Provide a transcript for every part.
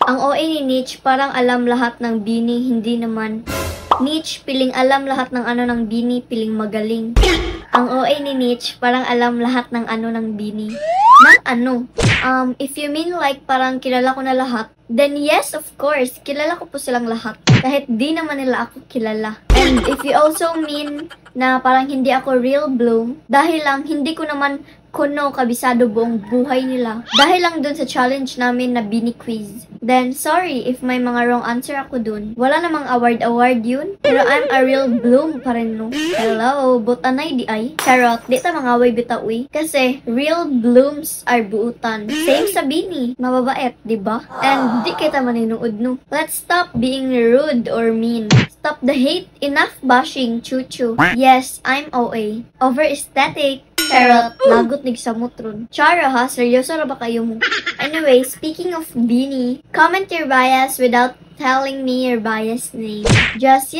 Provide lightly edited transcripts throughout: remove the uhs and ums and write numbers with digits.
Ang OA ni Nietzsche, parang alam lahat ng BINI, hindi naman. Nietzsche, piling alam lahat ng ano ng BINI, piling magaling. Ang OA ni Nietzsche, parang alam lahat ng ano ng BINI. Ng ano? If you mean like parang kilala ko na lahat, then yes, of course, kilala ko po silang lahat. Kahit di naman nila ako kilala. And if you also mean na parang hindi ako real bloom, dahil lang hindi ko naman kuno kabisado buong buhay nila. Dahil lang dun sa challenge namin na BINI quiz. Then, sorry if may mga wrong answer ako dun. Wala namang award-award yun. Pero I'm a real bloom pa rin, no? Hello, butanay diay. Charot, di ta mangaway bitaw uy. Kasi, real blooms are buutan. Same sa BINI. Mababait, di ba? And di kita maninuod, no? Let's stop being rude or mean. Stop the hate. Enough bashing, chuchu. Yes, I'm OA. Over aesthetic. Charot, lagot nig samot ron. Chara ha, seryoso ra ba kayo mo? Anyway, speaking of BINI, comment your bias without telling me your bias name. Just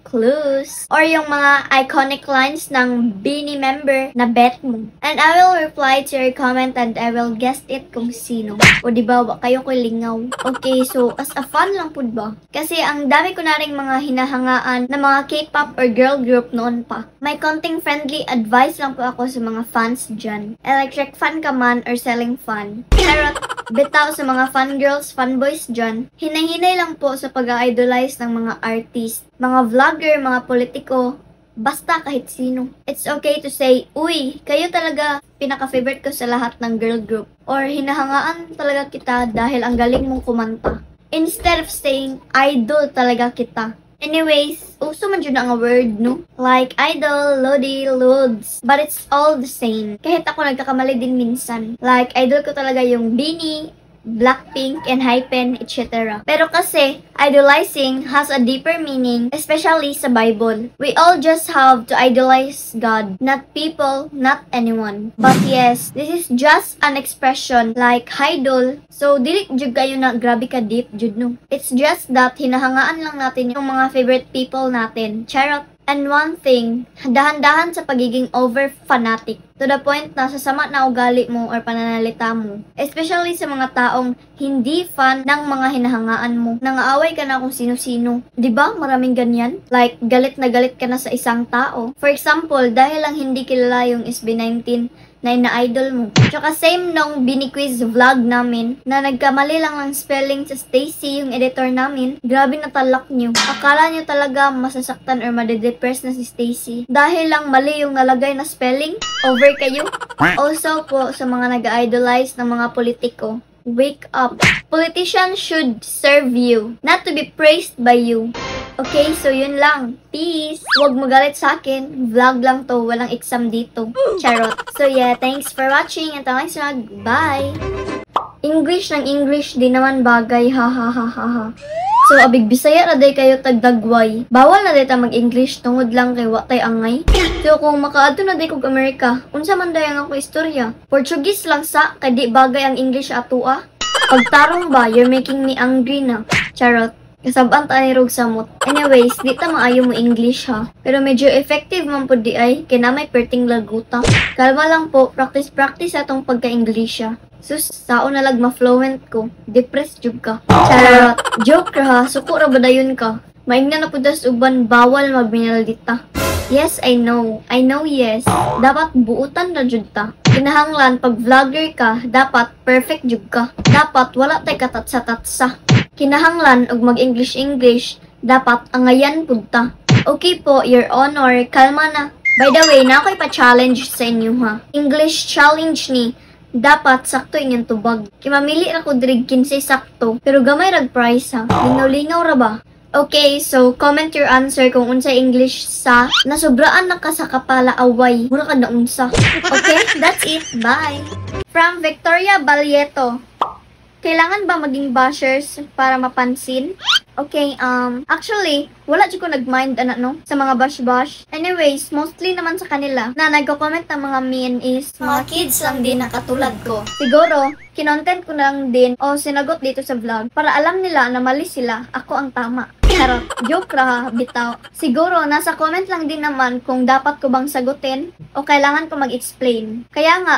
clues. Or yung mga iconic lines ng BINI member na bet mo. And I will reply to your comment and I will guess it kung sino. O di ba, wa kayo ko lingaw. Okay, so as a fun lang pud ba? Kasi ang dami ko na ring mga hinahangaan na mga K-pop or girl group noon pa. May konting friendly advice lang po ako sa mga fans dyan. Electric fan ka man or ceiling fan. Charot, bitaw sa mga fan girls, fanboys dyan. Hinay-hinay lang po sa pag-idolize ng mga artist, mga vlogger, mga politiko, basta kahit sino. It's okay to say, "Uy, kayo talaga pinaka-favorite ko sa lahat ng girl group." Or "Hinahangaan talaga kita dahil ang galing mong kumanta." Instead of saying, "Idol talaga kita." Anyways, uso man jud ang word, no? Like idol, lodi, lods. But it's all the same. Kahit ako nagkakamali din minsan. Like, idol ko talaga yung BINI, Blackpink, ENHYPEN, etc. Pero kasi, idolizing has a deeper meaning, especially sa Bible. We all just have to idolize God, not people, not anyone. But yes, this is just an expression like idol. So, dili jud kayo na grabe ka deep jud, no? It's just that hinahangaan lang natin yung mga favorite people natin. Charot. And one thing, dahan-dahan sa pagiging over fanatic. To the point na sasama na ugali mo or pananalita mo. Especially sa mga taong hindi fan ng mga hinahangaan mo. Nangaaway ka na kung sino-sino. 'Di ba? Maraming ganyan. Like, galit na galit ka na sa isang tao. For example, dahil lang hindi kilala yung SB19 na ina-idol mo. Tsaka same nung BINI quiz vlog namin na nagkamali lang ng spelling sa Stacy, yung editor namin. Grabe na talak nyo. Akala nyo talaga masasaktan or madedepress na si Stacy. Dahil lang mali yung nalagay na spelling, over kayo. Also po sa mga nag-idolize ng mga politiko, wake up. Politicians should serve you, not to be praised by you. Okay, so yun lang. Peace! Huwag magalit sa akin. Vlog lang to. Walang exam dito. Charot. So yeah, thanks for watching. And next vlog. Bye! English ng English, di naman bagay. Ha ha ha ha ha. So, abig Bisaya na diay kayo tagdagway. Bawal na diay ta mag-English tungod lang kay wa tay angay. So, kung makaadto na diay kog Amerika, unsa man diay ang ako istorya? Portuguese lang sa, kay di bagay ang English atoa. Pagtarong ba, you're making me angry na. Charot. Kasab-an ta ni rog samot. Anyways, di ta maayo mo English ha. Pero medyo effective man pud diay, kay na may perting laguta. Kalma lang po, practice practice atong pagka-English ha. Sus, sao na lag ma-fluent ko. Depressed jud ka. Charot. Joke ra ha, suko ra ba dayon ka? Maingna na pud tas uban, bawal magminaldita. Yes, I know. I know, yes. Dapat buutan na jud ta. Kinahanglan pag vlogger ka, dapat perfect jud ka. Dapat wala tay katatsa-tatsa. Kinahanglan og mag-English English, dapat angayan pud ta. Okay po, Your Honor, kalma na. By the way, naa ko'y pa-challenge sa inyo ha. English challenge ni, dapat sakto inyong tubag. Kay mamili ra ko diri 15 sakto, pero gamay rag price ha. Lingaw-lingaw ra ba? Okay, so comment your answer kung unsa English sa "Nasobraan na ka sa kapalaaway. Mura ka na unsa." Okay, that's it. Bye. From Victoria Balieto. Kailangan ba maging bashers para mapansin? Okay, actually, wala jud ko nag-mind ana no sa mga bash-bash. Anyways, mostly naman sa kanila na nagko-comment ng mga mean is mga kids lang din na katulad ko. Siguro, kinontent ko na lang din o sinagot dito sa vlog para alam nila na mali sila, ako ang tama. Charot, joke ra ha, bitaw. Siguro, nasa comment lang din naman kung dapat ko bang sagutin o kailangan ko mag-explain. Kaya nga,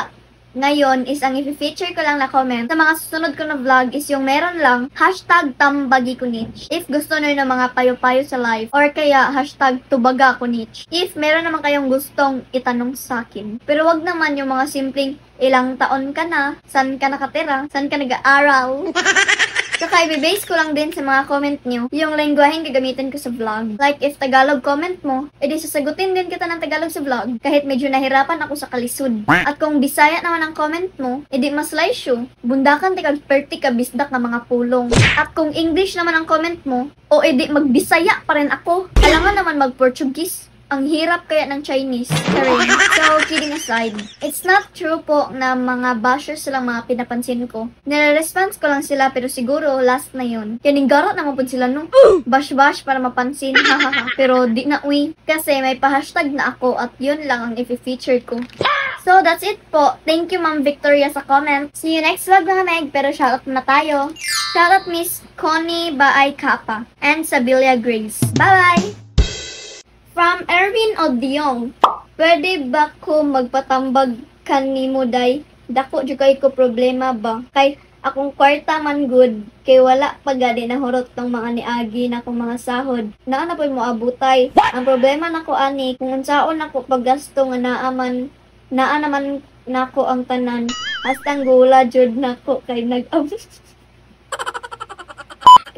Ngayon is ang i-feature ko lang na comment sa mga susunod ko na vlog is yung meron lang #TambagiKonich if gusto nyo ng mga payo-payo sa life, or kaya #TubagaKonich if meron naman kayong gustong itanong sa akin. Pero wag naman yung mga simpleng ilang taon ka na, saan ka nakatira, saan ka nag-aaral. Tsaka i-base ko lang din sa mga comment nyo yung lengguaheng gagamitin ko sa vlog. Like if Tagalog comment mo, edi sasagutin din kita ng Tagalog sa vlog kahit medyo nahirapan ako sa kalisod. At kung Bisaya naman ang comment mo, edi mas you. Bundakan ti kag 30 ka bisdak nga mga pulong. At kung English naman ang comment mo, o edi magbisaya pa rin ako. Kailangan naman mag-Portuguese. Ang hirap kaya ng Chinese. Charing. So, kidding aside, it's not true po na mga bashers silang mga pinapansin ko. Nire-response ko lang sila, pero siguro last na yun. Kaning garot naman po sila, no? Bash-bash para mapansin. Hahaha. Pero di na uwi. Kasi may pa-hashtag na ako at yun lang ang i-feature ko. So, that's it po. Thank you, Ma'am Victoria, sa comment. See you next vlog, mga meg. Pero shoutout muna tayo. Shoutout Miss Connie Baay Kapa and Sabilia Grace. Bye-bye! From Erwin Odiong, "Pwede ba ko magpatambag kanimo, day? Dako jud kay ko problema ba? Kay akong kwarta man gud kay wala pa gani nahurot tong mga niagi na akong mga sahod. Naa na po'y moabutay. Ang problema nako ani kung unsaon nako paggasto nga naa naman nako ang tanan. Hastang gula jud nako kay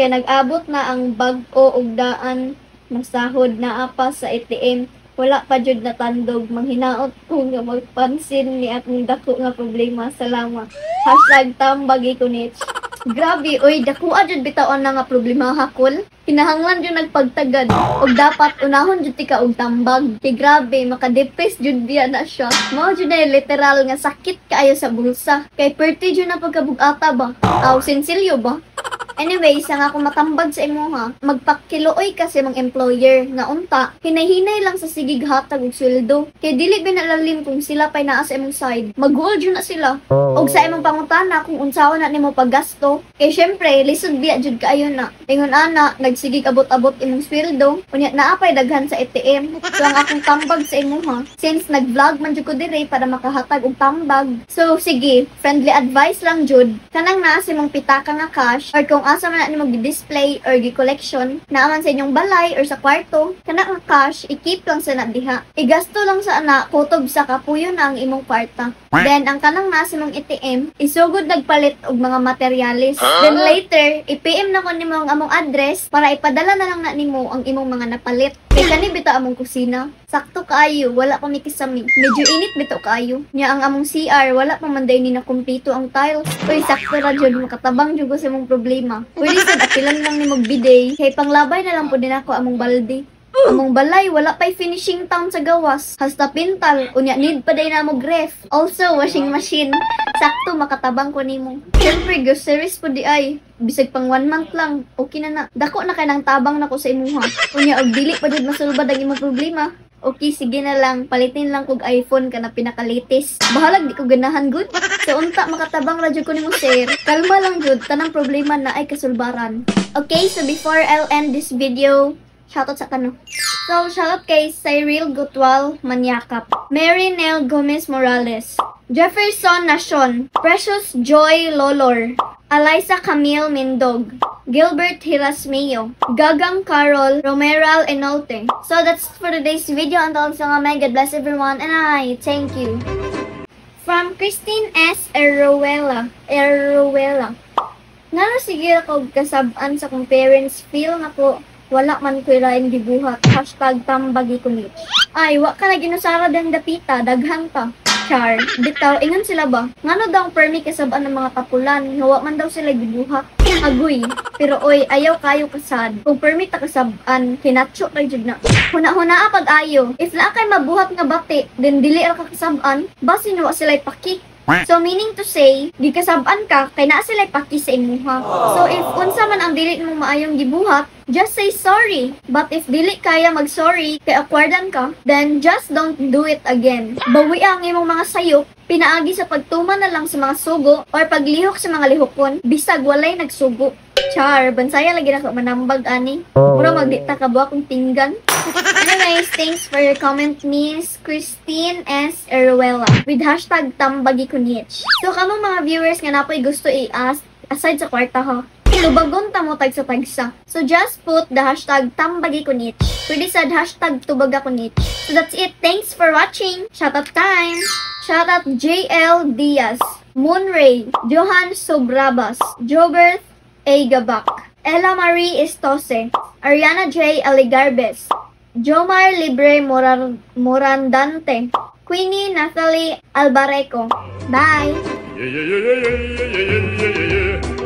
nag-abot na ang bag-o ug daan na sahod, naa pa sa ATM, wala pa jud natandog. Manghinaot ko nga magpansin ni akong dako nga problema. Salamat. #TambagiKonich" Grabe, oy, dakuha jud bitaw na nga problema hakol. Kinahanglan jud nagpagtagad. Og dapat unahon jud tika og tambag. Kay grabe, makadepress jud biya na siya. Mao jud na literal nga sakit kaayo sa bulsa. Kay perti jud na pagkabugata ba? Aw, sinsilyo ba? Anyway, sa nga kung matambag sa imuha, magpakiluoy kasi mong employer nga unta, hinay-hinay lang sa sigig hatag og sweldo. Kay dili binalalim kung sila pa'y naa sa imong side. Mag-hold jud na sila. Og sa imong pangutana kung unsaon na nimo paggasto, kay syempre lisod biya jud kaayo na. Ingon ana, nagsigig abot-abot imong sweldo, unya naa pay daghan sa ATM. So ang akong tambag sa imuha, since nag-vlog man jud ko dire para makahatag og tambag. So sige, friendly advice lang jud, kanang naa sa imong pitaka nga cash or kung asa man na nimo gi-display or gi-collection, naa man sa inyong balay or sa kwarto, kana nga cash i-keep lang sa na diha. Igasto lang sa ana kutob sa kapuyo na ang imong kwarta. Then ang kanang naa sa imong ATM, isugod nagpalit og mga materialis. Then later, i-PM na ko nimo ang among address para ipadala na lang na nimo ang imong mga napalit. Kay kani bitaw among kusina. Sakto kaayo, wala pa mi kisami. Medyo init bitaw kaayo. Nya ang among CR, wala pa man day ni na kumpleto ang tiles. Uy, sakto ra jud, makatabang jud ko sa imong problema. Pwede sad apilan lang nimo bidet kay panglabay na lang pud din ako among balde. Among balay, wala pa'y finishing town sa gawas. Hasta pintal, unya need pa day na mo ref. Also, washing machine. Sakto, makatabang ko nimo. Siyempre, groceries po di ay. Bisag pang one month lang, okay na na. Dako na kay nang tabang nako sa imuha. Unya, og dili pa jud masulbad ang imong problema, okay, sige na lang. Palitin lang kog iPhone ka na pinaka-latest. Bahalag di ko ganahan gud. So unta makatabang ra jud ko nimo, sir. Kalma lang jud, tanang problema na ay kasulbaran. Okay, so before I'll end this video, shoutout sa kano. So, shoutout kay Cyril Gutwal Manyakap, Mary Nell Gomez Morales, Jefferson Nacion, Precious Joy Lolor, Eliza Camille Mindog, Gilbert Hirasmeo, Gagang Carol Romeral Enolte. So that's for today's video. Until sa nga, God bless everyone and I thank you. From Christine S. Eruela. Eruela. "Ngano sige ra kog kasab-an sa kong parents, feel nako wala man ko'y lain gibuhat. #TambagiKonich" Ay, wa ka na ginusara dang dapita, daghan pa. Char, bitaw, ingon sila ba? Ngano daw permi kasab-an ng mga tapulan, nga wa man daw sila gibuhat? Agoy, pero oy, ayaw kayo kasad. Kung permi ta kasab-an, kinatso ra jud na. Huna-huna pag ayo. If naa kay mabuhat nga bati, then dili ra ka kasab-an, basin wa sila paki. So meaning to say, gikasab-an ka kay naa sila paki sa imuha. So if unsa man ang dili mo maayong gibuhat, just say sorry. But if dili kaya mag-sorry kay awkwardan ka, then just don't do it again. Bawi ang imong mga sayop pinaagi sa pagtuman na lang sa mga sugo or paglihok sa mga lihokon bisag walay nagsugo. Char, bansayan lagi nako manambag ani. Mura magdita ka ba akong tinggan? Anyways, thanks for your comment, Miss Christine S. Eruela, with #TambagiKunich. So, kamo mga viewers nga napoy gusto i-ask, aside sa kwarta ha, tubagon ta mo tagsa-tagsa. So, just put the #TambagiKunich. Pwede sa #TubagaKunich. So, that's it. Thanks for watching. Shoutout time! Shoutout JL Diaz, Moonray, Johan Sobrabas, Jobert A. Gabak, Ella Marie Estose, Ariana J. Aligarbes, Jomar Libre Morandante, Queenie Nathalie Albareco. Bye! Yeah.